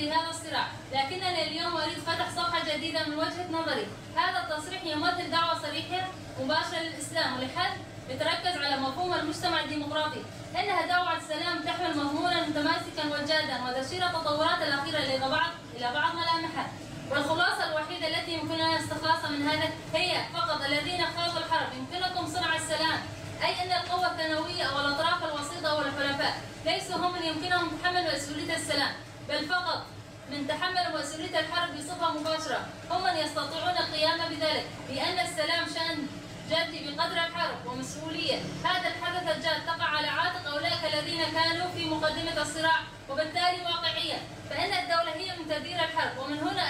لهذا الصراع، لكنني اليوم أريد فتح صفحة جديدة من وجهة نظري. هذا التصريح يمثل دعوة صريحة مباشرة للإسلام ولحل يتركز على مفهوم المجتمع الديمقراطي. إنها دعوة سلام تحمل مضمونا متماسكا وجادا وتشير التطورات الأخيرة إلى بعض ملامحها. والخلاصة الوحيدة التي يمكننا استخلاصها من هذا هي فقط الذين خاضوا الحرب يمكنكم صنع السلام، أي أن القوى الثانوية أو الأطراف الوسيطة أو الحلفاء ليسوا هم من يمكنهم تحمل مسؤولية السلام، بل فقط من تحمل مسؤولية الحرب بصفة مباشرة هم من يستطيعون القيام بذلك، لأن السلام شأن جدي بقدر الحرب ومسؤولية. هذا الحدث الجاد تقع على عاتق أولئك الذين كانوا في مقدمة الصراع، وبالتالي واقعيا فإن الدولة هي من تدير الحرب، ومن هنا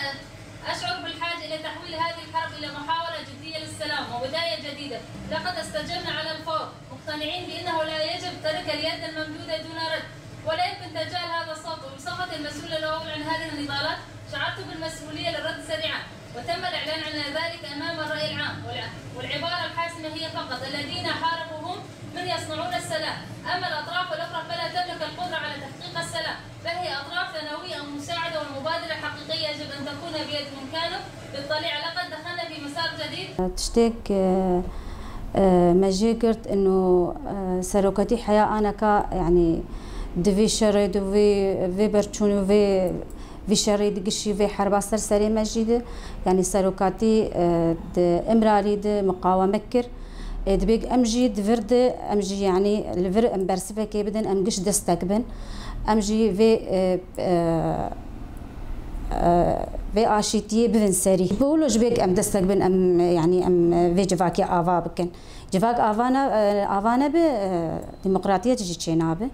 أشعر بالحاجة إلى تحويل هذه الحرب إلى محاولة جدية للسلام وبداية جديدة. لقد استجبنا على الفور مقتنعين بأنه لا يجب ترك اليد الممدودة دون رد، ولا يمكن تجاهل هذا الصوت. وبصفتي المسؤول الأول عن هذه النضالات شعرت بالمسؤولية للرد سريعا، وتم الإعلان عن ذلك أمام الرأي العام. والعبارة الحاسمة هي فقط الذين حاربوا هم من يصنعون السلام، أما الأطراف الأخرى فلا تملك القدرة على تحقيق السلام، فهي أطراف ثانوية أو مساعدة، والمبادرة الحقيقية يجب أن تكون بيد من كانوا بالطليعة. لقد دخلنا في مسار جديد. تشتيك مجي قلت إنه سروكتي حياة أنا كا يعني دفي شري دفي في برشوني في شري دقشي في حرب سرسري مجيدة، يعني سروكاتي إمرالي د مقاومة كر دبيك أمجي دفرد أمجي يعني الفر أم برسفة كيبدن أمجش دستك أمجي في في آشيتي بفن سري بقولوا جبيك أم دستك بن أم يعني أم في جفاكي آفا بكن جفاك آفانا ب ديمقراطية تجي تشينابه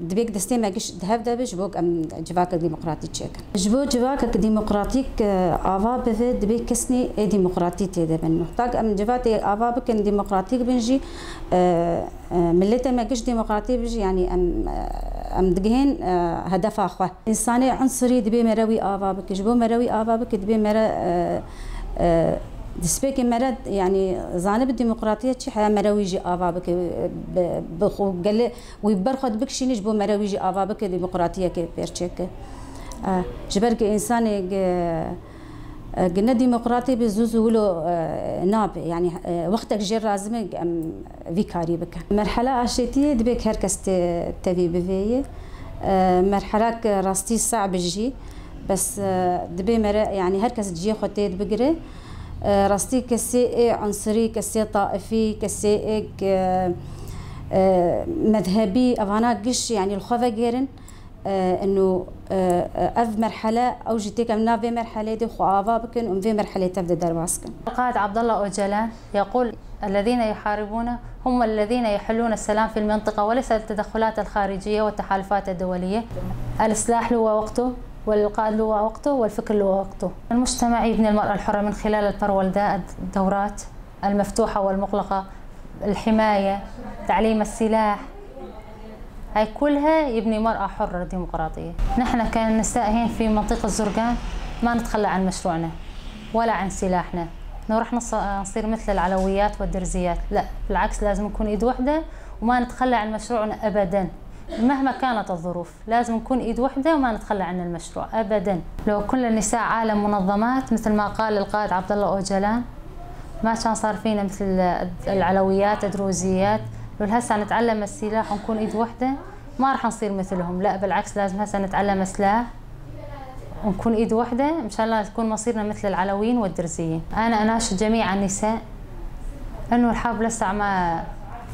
دبيك دستي ما قش دهب دبش بوك أم جواك ديمقراطي تشيك جبو جواك ديمقراطيك آفا بفي دبيك كسني ديمقراطي تيدا بنو طاق أم جواتي آفا بكن ديمقراطيك بنجي ملتا ما قش ديمقراطي بنجي يعني أم دقهن هدفها خوا إنساني عنصري دبي مروي آفا بك جبو مروي آفا بك دبي مرا دسبيك مرد يعني زانب الديمقراطية شي حياة مرويجي آفا بك بخو قال ويبرخد بك شي نجبو مرويجي آفا بك ديمقراطية كي بيرتشيك جبرك إنسان قلنا ديمقراطي بزوز ولو ناب يعني وقتك جير لازمك أم فيكاري بك مرحلة عشيتية دبيك هركس تبي بفيه مرحلة راستي صعب جي بس دبي مرة يعني هركس تجي خطيت بقري راستي كسي عنصري كسي طائفي كسي مذهبي أفانا قش يعني الخوفة جيرن إنه أف مرحلة أو جيتك أمنا في مرحلة دي خو بكن وم في مرحلة تبدأ درواسكن. القائد عبد الله أوجلان يقول الذين يحاربون هم الذين يحلون السلام في المنطقة وليس التدخلات الخارجية والتحالفات الدولية. السلاح له وقته والقائد له وقته والفكر له وقته. المجتمع يبني المرأة الحرة من خلال البرولداء، الدورات المفتوحة والمغلقة، الحماية، تعليم السلاح، هاي كلها يبني مرأة حرة ديمقراطية. نحن كنساء هين في منطقة الزرقان ما نتخلى عن مشروعنا ولا عن سلاحنا، نروح نصير مثل العلويات والدرزيات، لا بالعكس لازم نكون ايد واحدة وما نتخلى عن مشروعنا أبداً مهما كانت الظروف، لازم نكون ايد واحدة وما نتخلى عن المشروع أبداً. لو كل النساء عالم منظمات مثل ما قال القائد عبد الله أوجلان ما كان صار فينا مثل العلويات الدروزيات. لو هسه نتعلم السلاح ونكون ايد واحدة ما راح نصير مثلهم، لا بالعكس لازم هسه نتعلم سلاح ونكون ايد واحدة مشان لا تكون مصيرنا مثل العلويين والدرزيين. أنا أناشد جميع النساء إنه الحرب لسه ما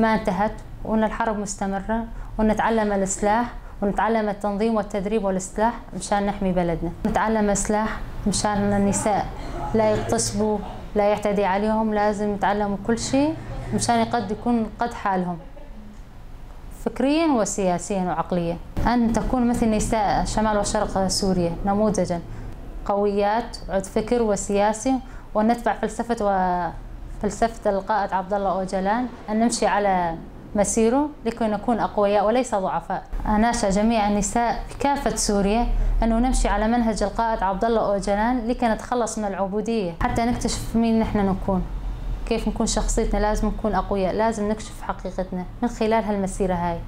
انتهت وإن الحرب مستمرة ونتعلم السلاح ونتعلم التنظيم والتدريب والسلاح مشان نحمي بلدنا. نتعلم السلاح مشان النساء لا يغتصبوا لا يعتدي عليهم، لازم يتعلموا كل شيء مشان يقد يكون قد حالهم فكريا وسياسيا وعقليا. أن تكون مثل نساء شمال وشرق سوريا نموذجا قويات عد فكر وسياسي، ونتبع فلسفة القائد عبد الله أوجلان أن نمشي على مسيره لكي نكون أقوياء وليس ضعفاء. أناشد جميع النساء في كافة سوريا أنه نمشي على منهج القائد عبد الله أوجلان لكي نتخلص من العبودية، حتى نكتشف مين نحن نكون، كيف نكون شخصيتنا، لازم نكون أقوياء، لازم نكشف حقيقتنا من خلال هالمسيرة هاي.